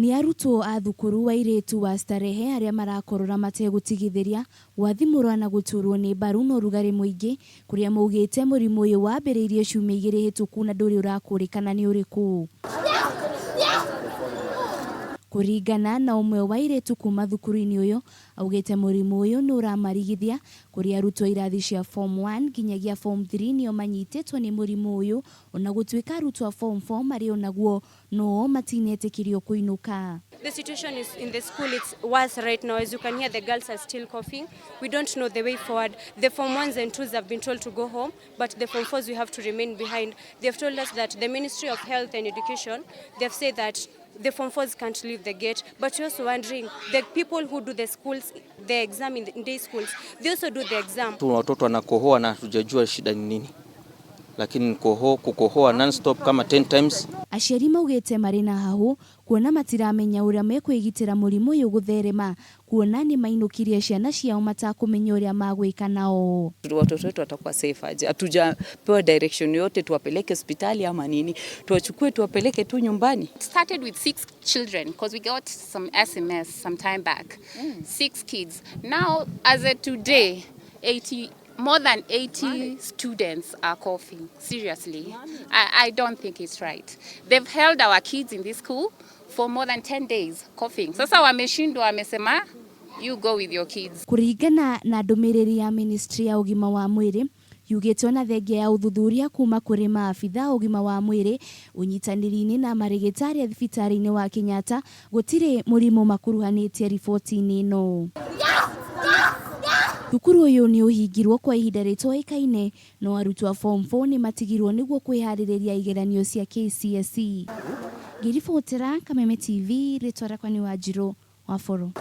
Nĩ arutwo a thukuru wa airĩtu wa Starehe arĩa marakorora mategũtigithĩria gwathimũrwa na gũturwo nĩ mbaru na ũrugarĩ mũingĩ kũrĩa maugĩte mũrimũ ũyũ wambĩrĩirie ciumia igĩrĩ hĩtũku na ndũrĩ ũrakũrĩkana nĩ ũrĩkũ. Kũringana na ũmwe wa airĩtu kuma thukuru-inĩ ũyũ, augĩte mũrimũ ũyũ nĩ ũramarigithia kũrĩa arutwo irathi cia form 1 nginyagia form 3 nĩo manyitĩtwo nĩ mũrimũ ũyũ ona gũtuĩka arutwo a form 4 marĩ onaguo no matinetĩkĩrio kũinũka. The situation is in the school, it's worse right now. As you can hear, the girls are still coughing. We don't know the way forward. The form ones and twos have been told to go home, but the form fours, we have to remain behind. They've told us that the Ministry of Health and Education, they've said that the form fours can't leave the gate. But we're also wondering, the people who do the schools, the exam in the day schools, they also do the exam. Watoto wanakohoa na hatujajua shida ni nini, lakini kukohoa non-stop kama 10 times. Aciari maugĩte marĩ na hahũ kuona matiramenya ũrĩa mekwĩgitĩra mũrimũ ũyũ gũtherema kuona nĩ mainũkirie ciana ciao matakũmenya ũrĩa magwĩka nao. Watoto wetu watakuwa safe aje? Hatujapewa direction yote, tuwapeleke hospitali ama nini? Tuwachukue tuwapeleke tu nyumbani? It started with 6 children because we got some SMS some time back. 6 kids. Now, as of today, more than 80 students are coughing. Seriously, I don't think it's right. They've held our kids in this school for more than 10 days coughing. Sasa wameshindwa, wamesema you go with your kids. Kũringana na ndũmĩrĩri ya Ministry ya ũgima wa mwĩrĩ yugĩte ona thengia ya ũthuthuria kuma kũrĩ maabitha a ũgima wa mwĩrĩ ũnyitanĩri-inĩ na marĩgĩtarĩ a thibitarĩ-inĩ wa Kenyatta gũtirĩ mũrimũ makuruhanĩtie riboti-inĩ ĩno. Thukuru ũyũ nĩ ũhingirwo kwa ihinda rĩtoĩkaine no arutwo a form 4 nĩ matigirwo nĩguo kwĩharĩrĩria igeranio cia KCSE. Ngĩribotera Kameme TV, rĩtwa rĩakwa nĩ Wanjirũ wa Boro.